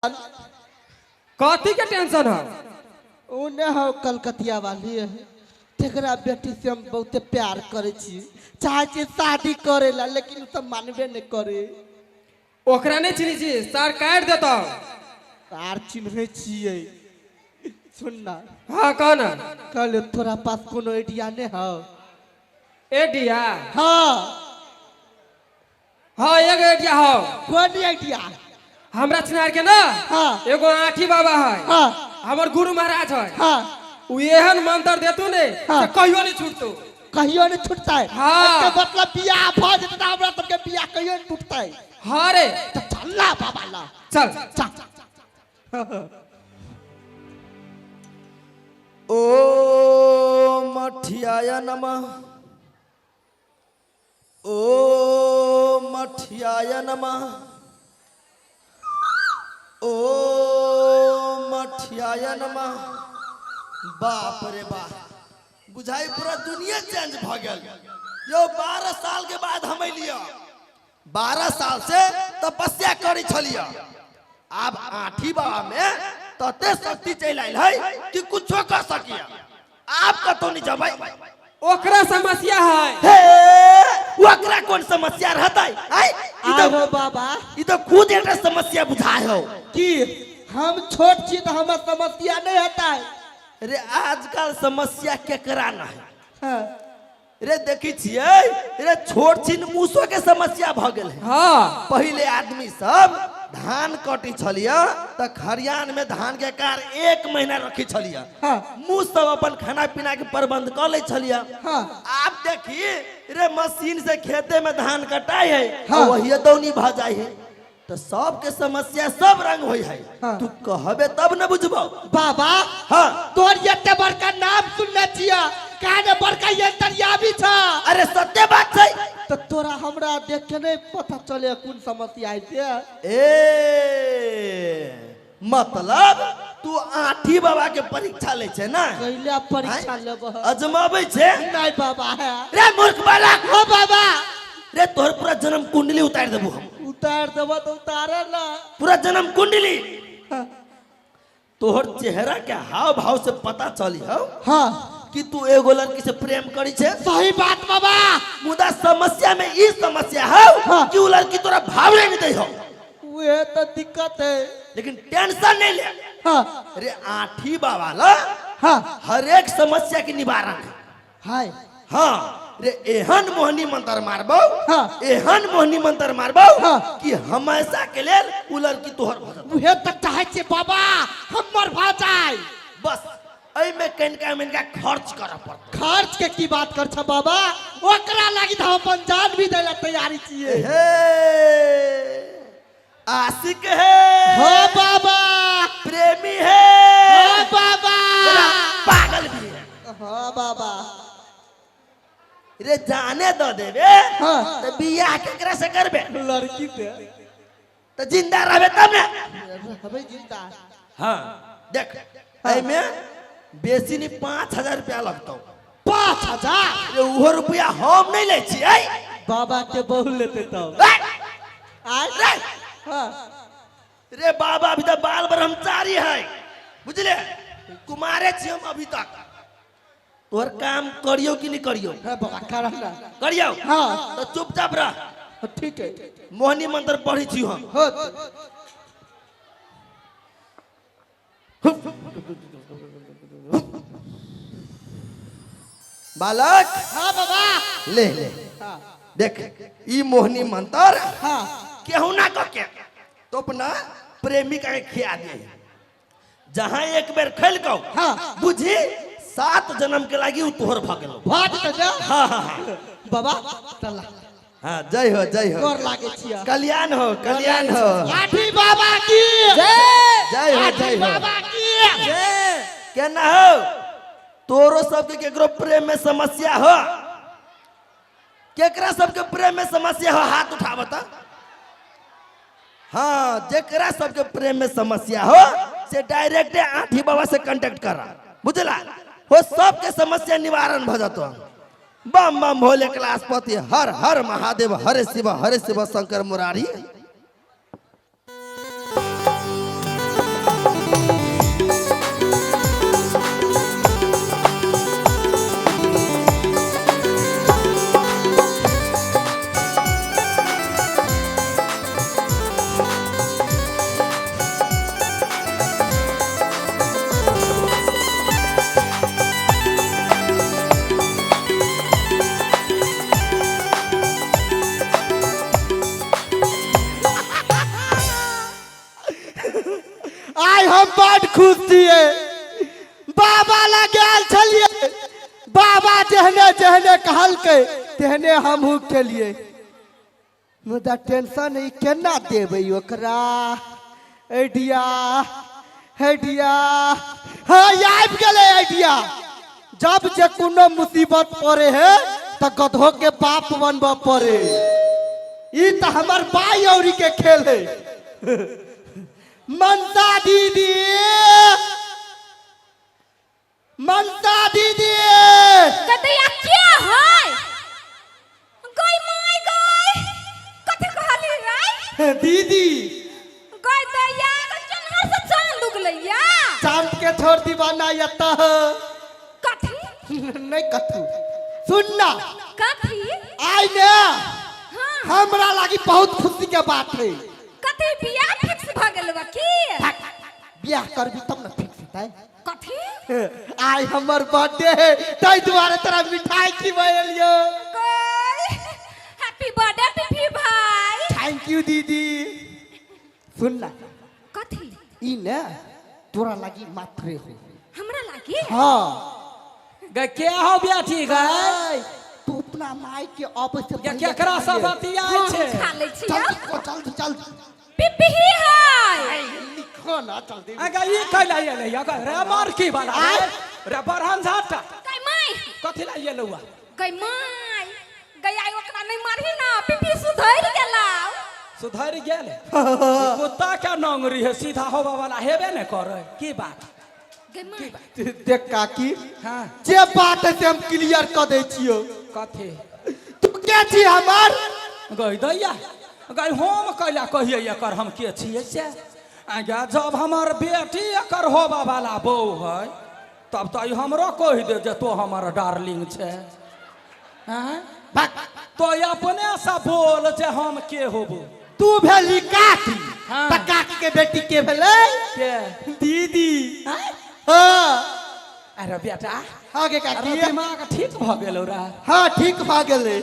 कथी के टेंशन है? ओ नहि हो कलकतिया वाली है, तेकरा बेटी से हम बहुते प्यार करै छी, चाहै छी शादी करे ला, लेकिन उ सब मानबे नहि करे। ओकरा नहीं चिन्है छी, सर काटि देतौ। आर चिन्है छियै, सुन ना। हाँ, कह ना। कहले तोरा पास कोनो आइडिया नहि हौ? एडिया? हाँ। हाँ, एगो आइडिया हो। कोन आइडिया? हमरा चिनार के ना एगो आठी बाबा है। हमर गुरु महाराज है। उ एहन मंत्र देतू ने से कहियो नहीं छूटतू। कहियो नहीं छूटतै? हाँ। एकर मतलब बियाह भऽ जेतै तऽ हमरा सबके बियाह कहियो नहीं टूटतै। हाँ रे। तऽ चल ना बाबा ला। चल। चल। ओम अठियाय नमः, ओम अठियाय नमः, ओम अठियाय नमः। बाप रे बाप, बुझाई पूरा दुनिया चेंज भ गेल यो। 12 साल के बाद हम अलियै, 12 साल से तपस्या करै छलियै। आब आठी बाबा में तते शक्ति चलि आयल है कि कुछो कर सकिया। आब कतौ नहीं जबै। ओकरा समस्या है। हे, ओकरा कोन समस्या रहतै? आय ई आहो तो बाबा, ई तो खुद एकटा समस्या बुझाय हो। की हम छोट छी तऽ हमर समस्या नहि हेतै? रे, आजकल समस्या केकरा ना है? हाँ। रे, देखी छियै रे, छोट छिन मूसो के समस्या भ गेल है। पहिले आदमी सब धान कटी छलियै तऽ खरियान में धान के कार 1 महीना रखी छलियै। मुस सब अपन खाना पीना के प्रबंध कऽ लै छलियै। आब देखी रे, मशीन से खेते में धान कटाई है। वही दौनी भ जाय है, तऽ सबके समस्या सब रंग होय है। तू कहबे तब न बुझबो। बाबा। हाँ। तोर एते बड़का नाम सुनने छियै, काहे ने बड़का अंतर्यामी छ। अरे, सत्य बात छै। तऽ तोरा हमरा देख के नहीं पता चले कोन समस्या है से? ए, मतलब तू आठी बाबा के परीक्षा लै छै ना? कैला परीक्षा लेबह? अजमाबै छै? नहीं बाबा है। रे मूर्ख बालक। हाँ बाबा। रे, तोहर पूरा जन्म कुंडली उतार देबू हम। उतार देबह तऽ उतारे ना। पूरा जन्म कुंडली। तोहर चेहरा के हाव भाव से पता चली हो कि तू एगो लड़की से प्रेम करी छे। सही बात बाबा। मुदा समस्या में ई समस्या है कि उ लड़की तोरा भाव नहीं दै हो। उहे तो दिक्कत है। लेकिन टेंशन नहीं ले। रे, आठी बाबा ला हर एक समस्या के निवारण है। हाय। हाँ रे, एहन मोहनी मंत्र मारबो, एहन मोहनी मंत्र मारबो कि हमेशा के लेल उ लड़की तोहर भऽ जेतौ। उहे तऽ चाहै छियै बाबा, हमर भऽ जाय। बस एहिमे कनिका मनिका खर्च करऽ पड़तौ। खर्च के की बात कर छ बाबा, ओकरा लागी तऽ हम अपन जान भी दै ला तैयारी छियै। हे आशिक है। हो बाबा। प्रेमी है। हो बाबा। तेरा पागल भी है। हाँ बाबा। रे, जाने दो देबे तो बियाह केकरा से करबे? लड़की से। तो जिंदा रहबे तब ने? रहबे जिंदा। हाँ, देख, एहिमे बेसी नहीं, 5000 रुपया लगतौ। 5000? रे, उहो रुपया हम नहीं लै छियै। बाबा के बहु लेते तब। रे, आय। रे, हाँ। रे बाबा अभी तक बाल ब्रह्मचारी है, बुझले? कुमारे छी हम अभी तक। तोहर काम करियो कि नहीं करियो? हाँ बाबा, कर ना। करियो? हाँ। तो चुपचाप रह। हाँ, ठीक है। मोहनी मंत्र पढ़ी छी हम। हो। बालक। हाँ बाबा। ले ले। हाँ। देख, ई मोहनी मंत्र केहू ना कह के तो अपना प्रेमिका के खिया दे। जहां एक बेर खेल कौ बुझी 7 जन्म के लागी उ तोहर भ गेलो। भऽ जेतै ने? हाँ हाँ हाँ। बाबा, चल। हाँ, जय हो, जय हो। गोर लागे छियै। कल्याण हो, कल्याण हो। आठी बाबा की जय हो। आठी जय हो। बाबा की जय। केना हो, तोरो सबके केकरो प्रेम में समस्या हो? केकरा सबके प्रेम में समस्या हो, हाथ उठाबो त। हाँ, जेकरा सबके प्रेम में समस्या हो से डायरेक्ट आठी बाबा से कांटेक्ट करा, बुझला? हो सबके समस्या निवारण भ जतो। बम बम भोले कैलाशपति, हर हर महादेव, हरे शिव हरे शिव शंकर मुरारी। आइ हम बड खुश छियै। बाबा लग गेल छलियै, बाबा जेहने जेहने कहलकै तेहने हमहूँ केलियै। मुदा टेंशन ई केना देबै ओकरा? आइडिया आइडिया, हाँ आबि गेलै आइडिया। जब जे कोनो मुसीबत पड़े है तऽ गधो के बाप बनबऽ पड़े। ई तऽ हमर बाई औरी के खेल है। मनसा दीदी, मनसा दीदी। गदैया के है? गई my गई, कथी कहली रे? दीदी। गई दैया, केनहर से चांद उगलैया? चांद के छोड़ दीवाना यता। कथी? नहीं कथू, सुन ना। कथी? आइ ने हाँ। हमरा लागी बहुत खुशी के बात है। कथी, बियाह फिक्स भ गेल बा की? बियाह करबी तब ना फिक्स हेतै। कथी? आइ हमर बर्थडे है, ताहि दुआरे तोरा मिठाई खिबै एलियो। गई हैप्पी बर्थडे पिपी भाई। Thank you दीदी। सुन ना। कथी? ई ने तोरा लागी मात्रे हो। हमरा लागी? हाँ। गे के हो बेटी गे? ऐ, तू अपना माय के अबै से गे पहिले केकरा खा से ले। बतियाइ हम छै? खा लै छी। जल्दी को, जल्दी जल्दी। पिपी है। ऐ, लिखो ना जल्दी। अगे ई कैला एलै अगे रे मारकी वाला रे रे बरहन झाटा। गई माय। कथी ला एलौ आ? गई माय गई, आई ओकरा नहीं मारही ना, पिपी सुधर गेला। सुधरि गेल? ई कुत्ता के नंगरी है, सीधा होबा वाला हेबे ने करे। की बात? गई माय। देख काकी। हाँ। जे बात है से हम क्लियर कऽ दै छियौ। कथी? तू के छी हमर? गई दैया गई, हम कैला कहिए एकर हम के छियै से? आगे जब हमर बेटी एकर होबा वाला बहू है तब तऽ ई हमरो कहि दे जे तो हमर डार्लिंग छै। आँय? तो अपने से बोल जे हम के होबो। तू भेली काकी। हाँ। तऽ काकी के बेटी के भेलै? के? दीदी। आँय? हाँ। अरे बेटा। हाँ गे अरे काकी। दिमाग ठीक भऽ गेलौ रे? हाँ, ठीक भऽ गेलै।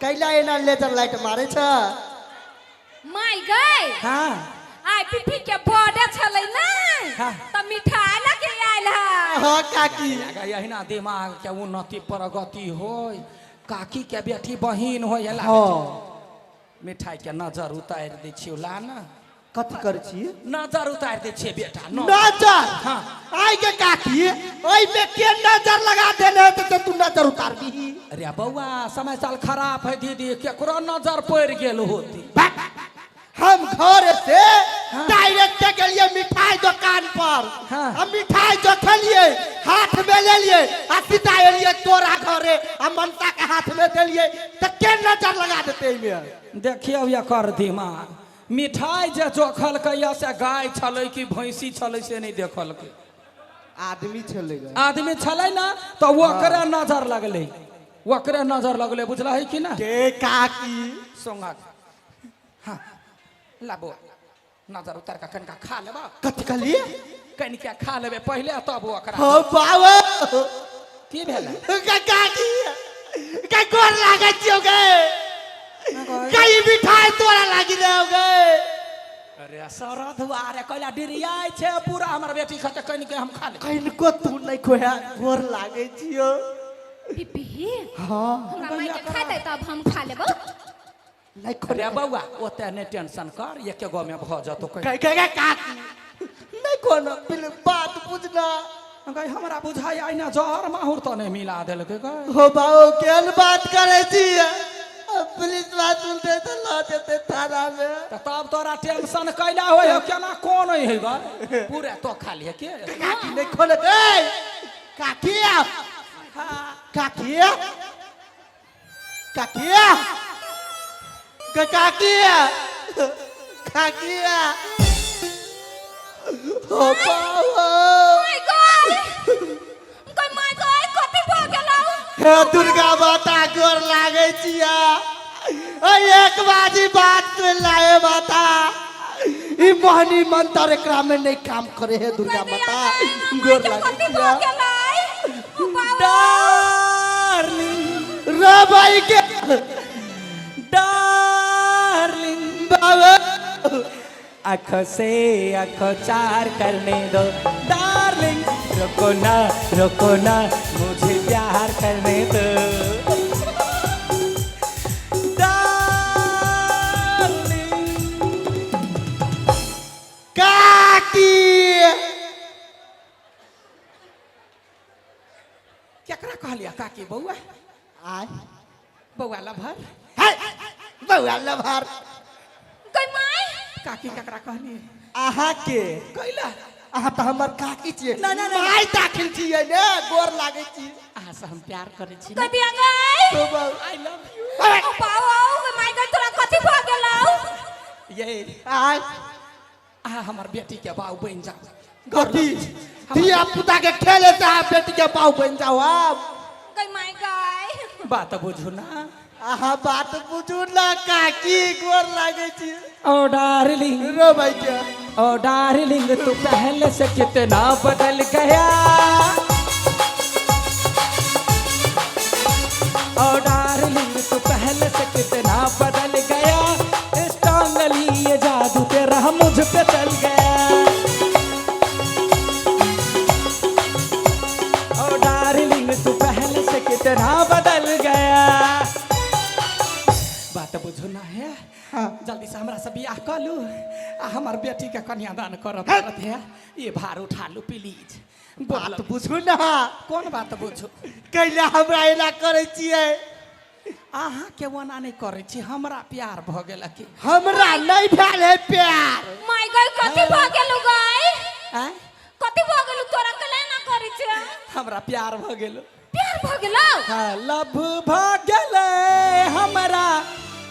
कैला एना लेजर लाइट मारै छ? माय गई। हाँ। आइ पिपी के बर्थडे छलै ने। हाँ। तऽ मिठाई लऽ के आयल है। हाँ काकी। अगे अहिना दिमाग के उन्नति प्रगति होय, काकी के बेटी बहिन होय। ला। हाँ। मिठाई के नजर उतारि दै छियौ, ला ने। कथी करै छी? नजर उतारि दै छियै बेटा न। नजर? हाँ। आइ के काकी, ओहिमे के नजर लगा देने हेतै तऽ तू नजर उतारबी? अरे बौआ, समय साल खराब है दीदी, केकरो नजर पड़ि गेल होती। हम घर से डायरेक्ट गेलिए मिठाई दुकान पर। हाँ। हम मिठाई जो खेलिए, हाथ में ले लिए आ सीधा एलिए तोरा घरे आ मनसा के हाथ में देलिए, तऽ के नजर लगा देते एहिमे? देखियौ एकर दिमाग, मिठाई जे जोखलकै या से गाय छलै कि भैंसी छलै से नहि देखलकै। आदमी छलै। आदमी छलै ने तऽ ओकरे नजर लगलै, ओकरे नजर लगलै, बुझलही कि ना? के काकी। सोंगक हाँ, ला बौआ, नजर उतार कऽ कनिका खा लेबा। कथी कहलिए? कनिका खा लेबै पहिले तब ओकरा। हो बाबा। की भेलै? काकी का गोर लागै छियौ गे, कई मिठाई तोरा लागि रहो गे। अरे सरधुआ रे, कैला डिरियाइ छै? पूरा हमर बेटी खते, कनिके हम खा लेबै। कनिको तू नहि खोया, गोर लागै छियौ। पिपी। हाँ। हमरा माय के खा दे तब हम खा लेबो। नहि खोले। अरे बौआ, ओते नहि टेंशन कर, एके गो में भऽ जेतौ। कह कह काकी, नहि कोनो बिल बात बुझना। गई, हमरा बुझाइ आइ ना जहर माहुर तऽ नहि मिला देलकै गई। हो बाबू, केहन बात करै छी? पुलिस बात सुनते तऽ लऽ जेतै थाना मे। तऽ तब तोरा टेंशन कैला होइ हो? केना कोन है गई? पूरे तो खा लिहे के। काकी नहि खोले ए काकी, काकी, काकी, काकी, काकी, हो बाबा। My गई गई, my गई, कथी भऽ गेलौ? हे दुर्गा माता, गोर लागै छिया। एक बाजी बात सुन लाए माता, ई मोहनी मंत्र एकरा में नहीं काम करे है। दुर्गा माता, गोर लागै कथी छिया। भऽ गेलै ओ बाबा? डार्लिंग। रे भाई के। डार्लिंग। बाबा। आँखों से आँखों चार करने दो डार्लिंग, रोको ना रोको ना मुझे प्यार करने दो डार्लिंग। काकी। केकरा कहलिया काकी? बौआ। आय। बौआ लभर। है, बौआ लभार। गई माय। काकी केकरा कहलिए? अहाँ के। कैला? अहाँ तऽ हमर काकी छियै। ना, ना, ना। माय दाखिल छियै ने, गोर लागै छी। अहाँ से हम प्यार करै छी। गई दिया गई। तो बौ- I love you. ओ बाओ गई माय गई, तोरा कथी भऽ गेलौ? ये आय। अहाँ हमर बेटी के बाऊ बनि जाउ। कथी? धिया पुता के खेले से अहाँ बेटी के बाऊ बनि जाउ आब? गई माय गई। बात बुझू ना। अहाँ बात बुझू ना काकी, गोर लागै छी। ओ डार्लिंग। रो भाई के। ओ डार्लिंग, तू पहले से कितना बदल गया। ओ डार्लिंग, तू पहले से कितना बदल गया। स्ट्रांगली ये जादू तेरा मुझ पे चल गया। ओ डार्लिंग, तू पहले से कितना बदल गया। बात बुझू ना है। हाँ। जल्दी से हमरा से बियाह कऽ लू आ हमर बेटी के कन्यादान करऽ पड़त है। ये भार उठा लू प्लीज। बात बुझू ना। कोन बात बुझू? कैला हमरा एना करै छियै? अहाँ के ओना नहि करै छी, हमरा प्यार भऽ गेल की। हमरा नहि भेल है प्यार। माय गई, कथी भऽ गेलौ गई? आँय? कथी भऽ गेलौ तोरा? कैला एना करै छै? हमरा प्यार भऽ गेल। प्यार भऽ गेलौ? हाँ, लव भऽ गेलै हमरा,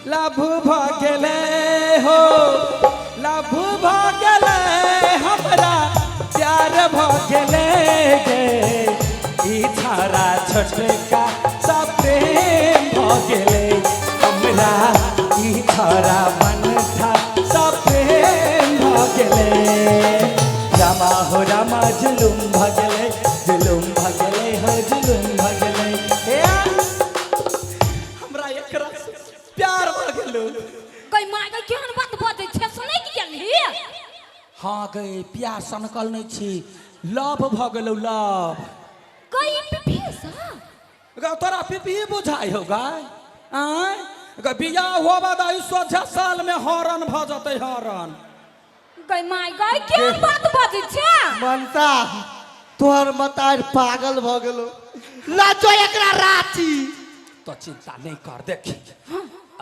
लव भऽ गेलै हो, लव भऽ गेलै हमरा, प्यार भऽ गेलै गे। ई छौड़ा छोटका सब प्रेम भऽ गेलै हमरा, ई छौड़ा बनठा सब प्रेम भऽ गेलै। रामा हो रामा, जुलुम भऽ गेलै, जुलुम भऽ गेलै हो, जुलुम भऽ गेलै। हे, हमरा एकरा से प्यार भऽ गेलो। गई माय गई, केहन बात बजै छै, सुनै की गेलही? हाँ गई, प्यार सनकल नहि छी, लव भऽ गेलौ, लव। गई पिपीसा। गा तोरा पिपी बुझाइ हो गाय? आँय गा, बियाह होबा दही, सोझा साल में हरण भऽ जेतै, हरण। गई माय गई, केहन बात बजै छै? मनसा, तोहर मतार पागल भऽ गेलो, लाजो एकरा रांची। तो चिंता नहीं कर, देखी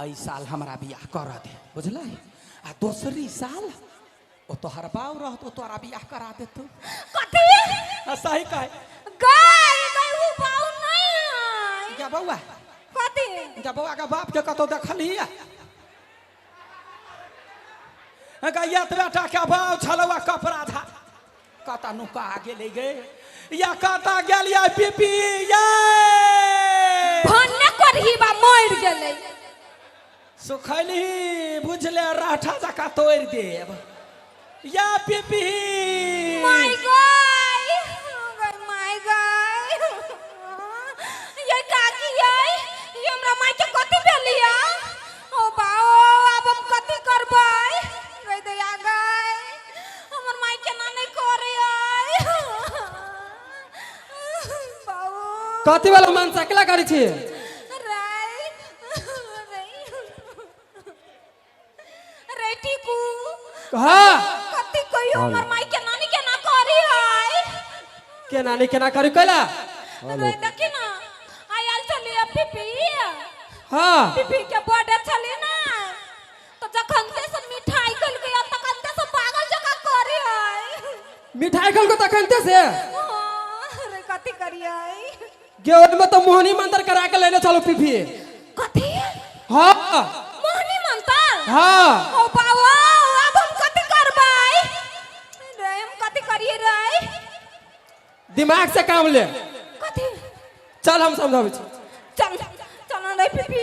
एहि साल हमरा बियाह कर दे, बुझलै? आ दोसरी साल ओ तोहर बाउ रहत, ओ तोरा बियाह करा देतौ। कथी? आ सही कहे। गई गई, उ बाऊ नहीं है। गा बौआ। कथी? गा बौआ के बाप के कतौ देखलही? गा एतबे टा के बाउ छलौ आ कपड़ा धा कतऽ नुका गेलै गे, या कतऽ गेलियै पीपी ये? भन्ने करही बा, मरि गेलै। सुखैली बुझले, राठा जकाँ तोड़ि देब या पीपी। माय गई गई, माय गई, ये काकी, ये ये हमरा माय के कथी भेलिया? ओ बाओ, आब हम कथी करबै? गई दया गई, हमर माय केना नहि करे आय बाओ। कथी वाला मनसा, केला करै छी? रे रे रे टीकू। हाँ। कथी कहियो, हमर माय केना नहि केना करे आय। केना नहीं केना करी, कैला? रे देखी ना, आयल छलियै पीपी। हाँ। पीपी के बर्थडे छलै ना, तो जखन से सब मिठाई खेलकै तखन से सब पागल जकाँ करे है। मिठाई खलको तखन से? हाँ, रे कथी करियै? गे, ओहिमे तऽ मोहनी मंत्र करा के लेने चलो पीपी। कथी? हाँ। मोहनी मंतर? हाँ। ओ बाबा, आब हम कथी करबै रे? हम कथी करियै रे? दिमाग से काम ले। कथी? चल, हम समझाबै छी। चल चल रे पीपी।